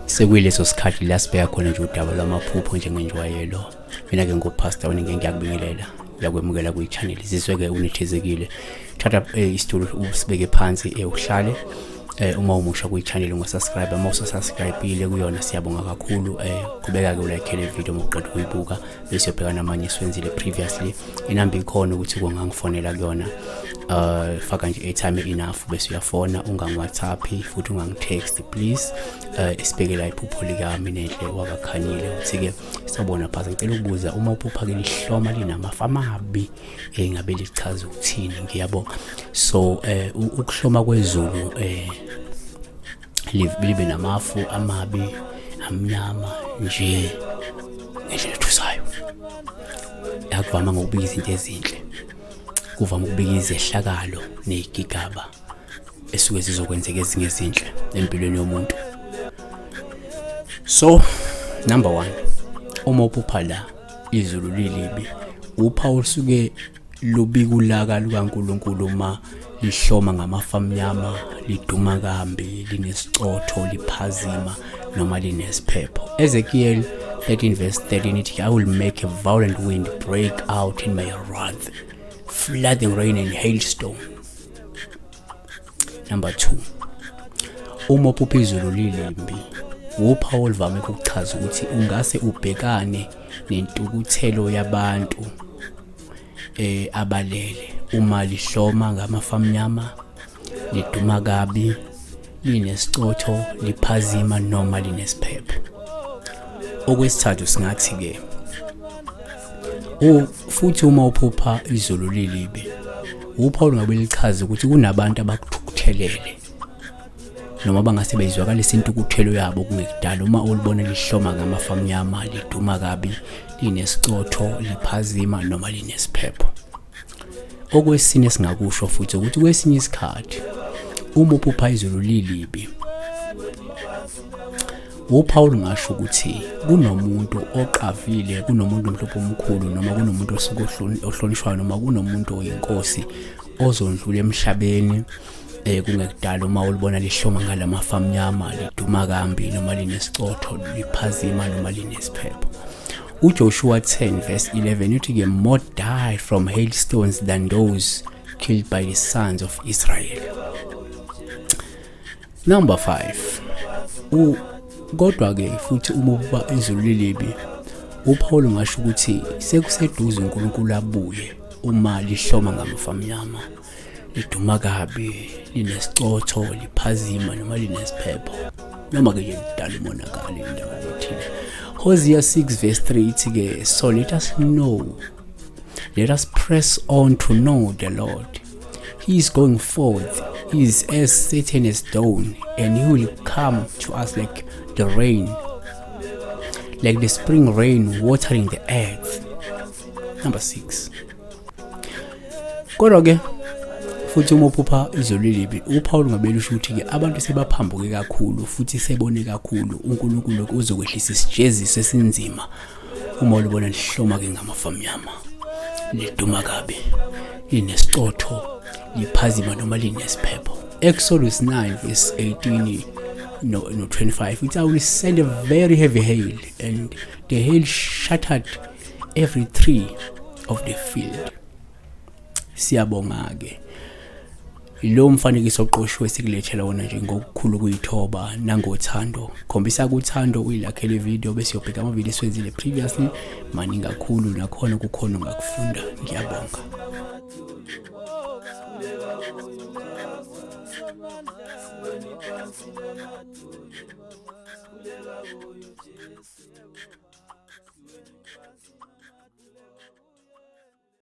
Sekuyileso sikhathi la sibheka khona nje udaba lwamaphupho njengenjwayelo. Mina-ke nguPastor Uningi, ngiyakubingelela, ngiyakwemukela kwi-channel. Zizwe-ke unethezekile. Thatha isitulo usibeke phansi, uhlale. Uma umusha kwi-channel ungasubscribe, uma ususubscribe-ile kuyona siyabonga kakhulu. Qhubeka-ke ulike le video uma uqeda ukuyibuka, bese uyobheka namanye esiwenzile previously. Inamba ikhona ukuthi ungangifonela kuyona. Faka nje airtime enough bese uyafona, ungangi-WhatsApp futhi ungangi-text please. Isibheke la iphupho likaMinenhle wakaKhanyile, uthi-ke sawubona phasa, ngicela ukubuza uma uphupha-ke lihloma linamafu amabi engabe lichaza ukuthini? Ngiyabonga. So ukuhloma kwezulu libe namafu amabi amnyama nje ngendlela ethusayo, akuvama ngokubika izinto ezinhle, kuvama ukubika izehlakalo ney'gigaba esuke zizokwenzeka ezinye ezinhle empilweni yomuntu. So number 1, uma uphupha la izulu lilibi, uphawu olusuke lubika ulaka lukaNkulunkulu uma lihloma ngamafu amnyama, liduma kambi, linesicotho, liphazima noma linesiphepho. Ezekiel 13 verse 13 ithi, I will make a violent wind break out in my wrath, flooding rain and hailstone. Number 2, uma uphupha izulu lilimbi, uphawu oluvame ukuchaza ukuthi ungase ubhekane nentukuthelo yabantu abalele. Uma lihloma ngamafu amnyama, liduma kabi, linesicotho, liphazima noma linesiphepho. Okwesithathu singathi-ke futhi uma uphupha izulu lilibi, uphawu lungabe lichaza ukuthi kunabantu abakuthukuthelele noma bangase bezwakalise intukuthelo yabo kungekudala. Uma ulibona lihloma ngamafu amnyama, liduma kabi, linesicotho, liphazima noma linesiphepho. Okwesine singakusho futhi ukuthi kwesinye isikhathi uma uphupha izulu lilibi, uphawu lungasho ukuthi kunomuntu oqavile, kunomuntu mhlawumbe omkhulu, noma kunomuntu osuke ohlonishwayo, noma kunomuntu oyinkosi ozondlula emhlabeni kungekudala. Uma ulibona lihloma ngalamafu amnyama, liduma kambi noma linesicotho, liphazima noma linesiphepho. UJoshua 10 verse 11 uthi-ke, more died from hailstones than those killed by the sons of Israel. Number 5, kodwa-ke futhi uma uba izulu lilibi, uPaul ngasho ukuthi sekuseduze uNkulunkulu abuye. Uma lihloma ngamafu amnyama, liduma kabi, linesicotho, liphazima noma linesiphepho, noma-ke nje lidala umonakalo endaweni ethile. Hosea 6 verse 3 ithi-ke, so let us know, let us press on to know the Lord. He is going forth, he is as certain as dawn, and he will come to us like the rain, like the spring rain watering the earth. Number 6, kodwa-ke futhi uma uphupha izulu lilibi, uphawu lungabe lusho ukuthi-ke abantu sebaphambuke kakhulu futhi sebone kakhulu, uNkulunkulu uzokwehlisa isijeziso esinzima. Uma ulibona lihloma-ke ngamafu amnyama, liduma kabi, linesicotho, liphazima noma linesiphepho. Exodus 9 verse 18 no 25 ithi, I will send a very heavy hail, and the hail shattered every tree of the field. Siyabonga-ke lo mfanekiso oqoshiwe sikulethela wona nje ngokukhulu kuyithoba nangothando. Khombisa kuthando, uyilakhele video, bese uyobheka amavidiyo esiwenzile previously, maningi kakhulu, nakhona kukhona ongakufunda. Ngiyabonga.